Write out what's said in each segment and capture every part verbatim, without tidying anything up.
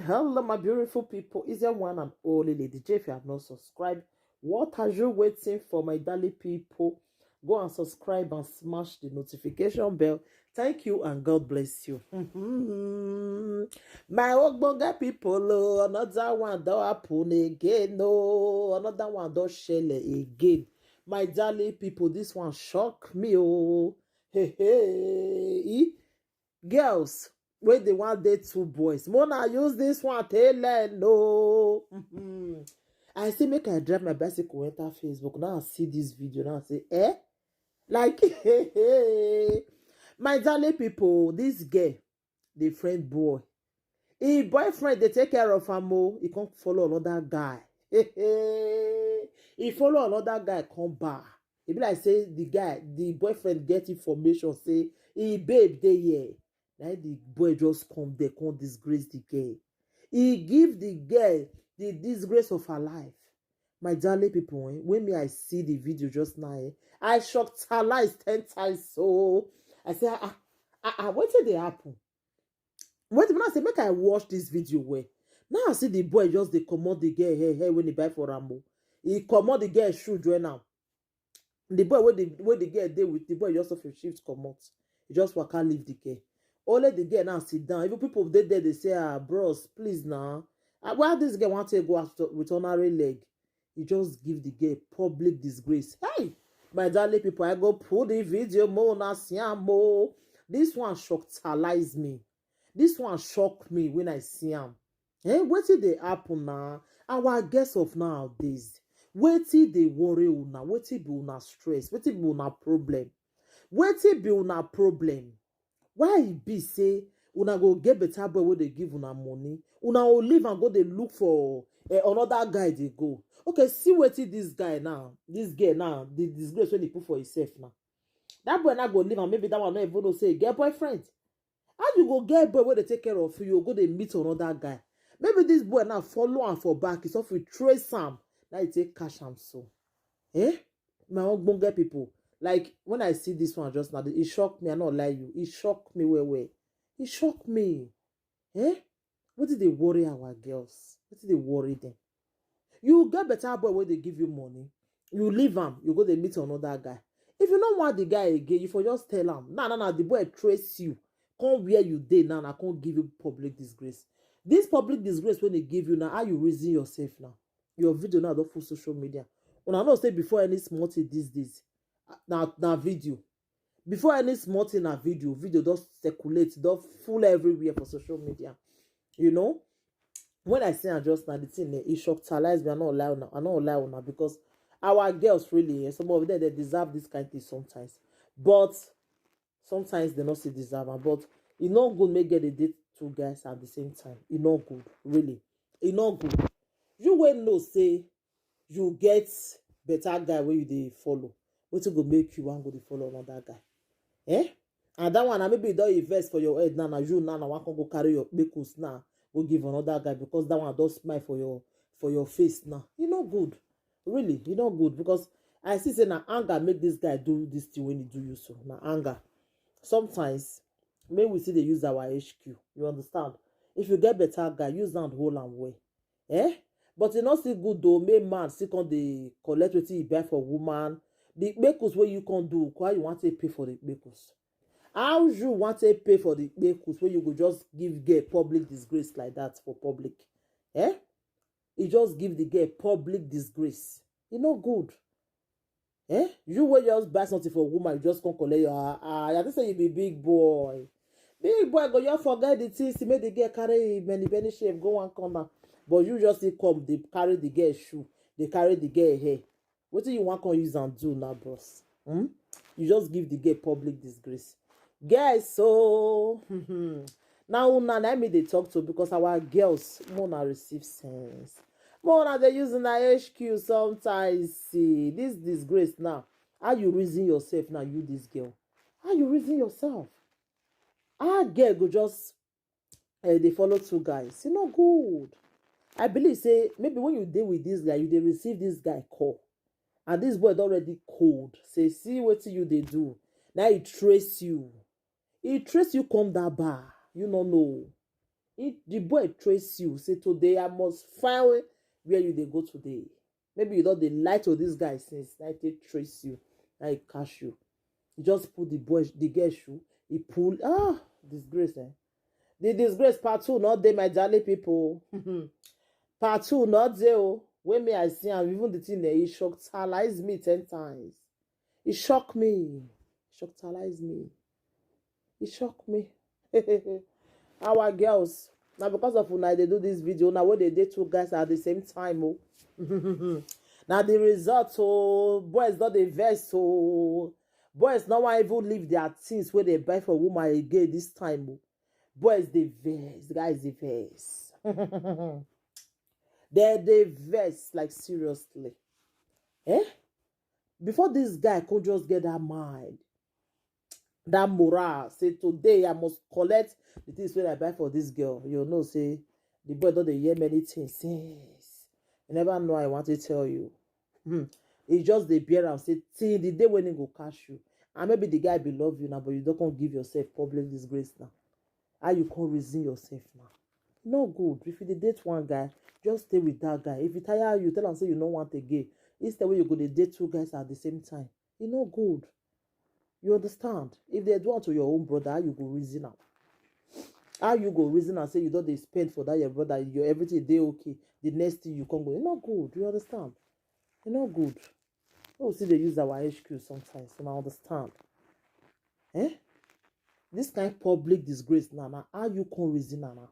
Hello, my beautiful people. It's your one and only Lady J. If you have not subscribed, what are you waiting for, my darling people? Go and subscribe and smash the notification bell. Thank you and God bless you. My ogbonge people, oh, another one don happen again, oh, another one don shele again. My darling people, this one shock me, oh. Hey, hey, girls, wey dey wan date two boys, make una use this one take learn, oh. I say make I drive my bicycle enter Facebook, now I see this video, now I say, eh? Like, my darling people, this girl, the friend boy, him boyfriend dey take care of am, oh, he come follow another guy. He follow another guy come bar. E be like say the guy, the boyfriend, get information say him babe dey here. Na the boy just come there, come disgrace the girl. He give the girl the disgrace of her life. My darling people, eh, when me I see the video just now, eh, I shocked her life ten times. So I say, ah, ah, ah, wetin dey happen? Wetin, when I say make I watch this video well. Now I see the boy just dey comot the girl hair, hair when he buy for Rambo. He comot the girl shoe join am. The boy wey the wey the girl dey with, the boy just off him shift comot. He just waka leave the girl. Only the girl now sit down. Even people dey there, they say, ah, bros, please now. Ah, why this girl want to go out with honorary leg? He just give the girl public disgrace. Hey, my darling people, I go pull the video, make una see am, oh. This one shockalize me. This one shock me when I see am. Eh, wetin dey happen na? Our girls of nowadays, wetin dey worry una? Wetin be una stress? Wetin be una problem? Wetin be una problem? Why e be say una go get better boy wey dey give una money, una go leave and go dey look for, eh, another guy dey go? Okay, see wetin this guy now, this girl now, the disgrace wey he put for himself now. That boy now go leave am, maybe that one no even know say he get boyfriend. How you go get boy wey dey take care of you, you go dey meet another guy? Maybe this boy now follow am for back, he suffer trace am, now he take catch am so. Eh? My ogbonge people, like, when I see this one just now, it shock me, I no lie you, it shock me well well. It shock me. Eh? Wetin dey worry our girls? Wetin dey worry them? You get better boy wey dey give you money, you leave am, you go dey meet another guy. If you no want the guy again, you for just tell am. Now, now, now, the boy trace you, come where you dey now, now come give you public disgrace. This public disgrace wey dey give you now, how you reason yourself now? Your video now don full social media. Una know say before any small thing these days, na na video. Before any small thing na video, video don circulate, don full everywhere for social media. You know, when I see am just now, the thing, eh, e shockalize me. I no lie una, I no lie una, because our girls really, eh, some of them, they deserve this kind thing sometimes. But sometimes they no still deserve am. But e no good make girl dey date two guys at the same time. E no good, really. E no good. You wey know say you get better guy wey you dey follow, wetin go make you wan go dey follow another guy? Eh? And that one, na maybe you don invest for your head now, na you now, na wan come go carry your kpekus now, go give another guy because that one don smile for your, for your face now. E no good. Really, e no good, because I see say na anger make this guy do this thing when he do you so. Na anger. Sometimes, make we still dey use our H Q. You understand? If you get better guy, use hand hold am well. Eh? But e no still good though, make man still come dey collect wetin he buy for woman. The kpekus wey you come do, how you wan take pay for the kpekus? How you wan take pay for the kpekus wey you go just give girl public disgrace like that for public? Eh? You just give the girl public disgrace. E no good. Eh? You wey just buy something for woman, you just come collect your, ah, ah, I think say you be big boy. Big boy go just forget the things, make the girl carry many many shame go one corner. But you just still come, they carry the girl shoe, they carry the girl hair. Wetin you wan come use am do now, bros? Hmm? You just give the girl public disgrace. Guys, so now una na me dey talk to, because our girls, make una receive sense. Make una dey use una H Q sometimes. See, this disgrace now. How you reason yourself now, you this girl? How you reason yourself? How girl go just, eh, dey follow two guys? E no good. I believe say maybe when you dey with this guy, you dey receive this guy call. And this boy don already cold. Say, see wetin you dey do. Now he trace you. He trace you come that bar. You no know. The boy trace you, say, "Today I must find where you dey go today." Maybe you don dey lie to this guy since, na him take trace you, na him catch you. He just put the boy, the girl shoe, he pull, ah, disgrace, eh? The disgrace part two no dey, my darling people. Part two no dey o. When me I see am, even the thing there, e shockalize me ten times. E shock me. E shockalize me. E shock me. Our girls, na because of una I dey do this video. Una wey dey date two guys at the same time o. Na the result o. Boys don dey vex o. Boys no wan even leave their things wey dem buy for woman again this time o. Boys dey vex, guys dey vex. Dem dey vex, like, seriously. Eh? Before this guy come just get that mind, that morale, say, "Today I must collect the things wey I buy for this girl." You know say the boy don dey hear many things since. You never know, I want to tell you. Hmm. He just dey bear am, say, till the day when he go catch you. And maybe the guy be love you now, but you don come give yourself public disgrace now. How you come reason yourself now? No good. If you dey date one guy, just stay with that guy. If he tire you, tell am say you no want again. Instead, wey you go dey date two guys at the same time, e no good. You understand? If dem do am to your own brother, how you go reason am? How you go reason am say you don dey spend for that your brother, your everything dey okay? The next thing you come go, e no good. You understand? E no good. Oh, see, they use our H Q sometimes, and I understand. Eh? This kind public disgrace now, now, how you come reason am now?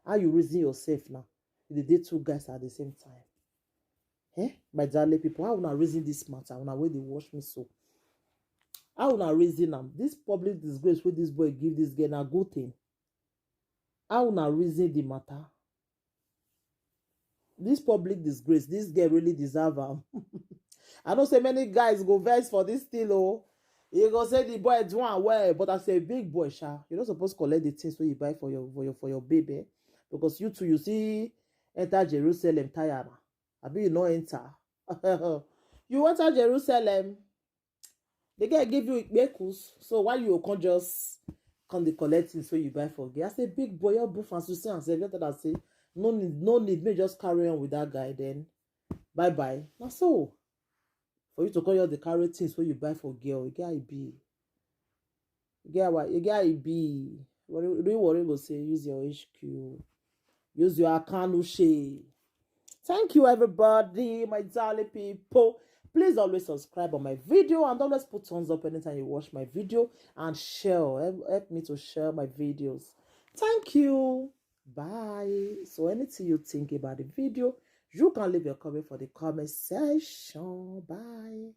How you reason yourself now? You dey date two guys at the same time. Eh? My darling people, how una reason this matter? Una wey dey watch me so. How una reason am? This public disgrace wey this boy give this girl, na good thing? How una reason the matter? This public disgrace, this girl really deserve am. I know say many guys go vex for this thing o. You go say the boy do am well, but as a big boy, sha, you no suppose collect the things wey you buy for your, for your, for your baby, because you too, you see, enter Jerusalem tire na. Abi you no enter? You enter Jerusalem, the guy give you ikpekus, so why you go come just come dey collect things wey you buy for girl? As a big boy, your boof and susi and sef, just tell am say, "No need, no need, make you just carry on with that guy, then bye bye." Na so. For you to come just dey carry things wey you buy for girl, e get how e be. E get how, e get how e be. Worry, do you worry go say, "Use your H Q. Use your Akanuche." Thank you, everybody, my darling people. Please always subscribe on my video and always put thumbs up anytime you watch my video, and share. Help, help me to share my videos. Thank you. Bye. So anything you think about the video, you can leave your comment for the comment section. Bye.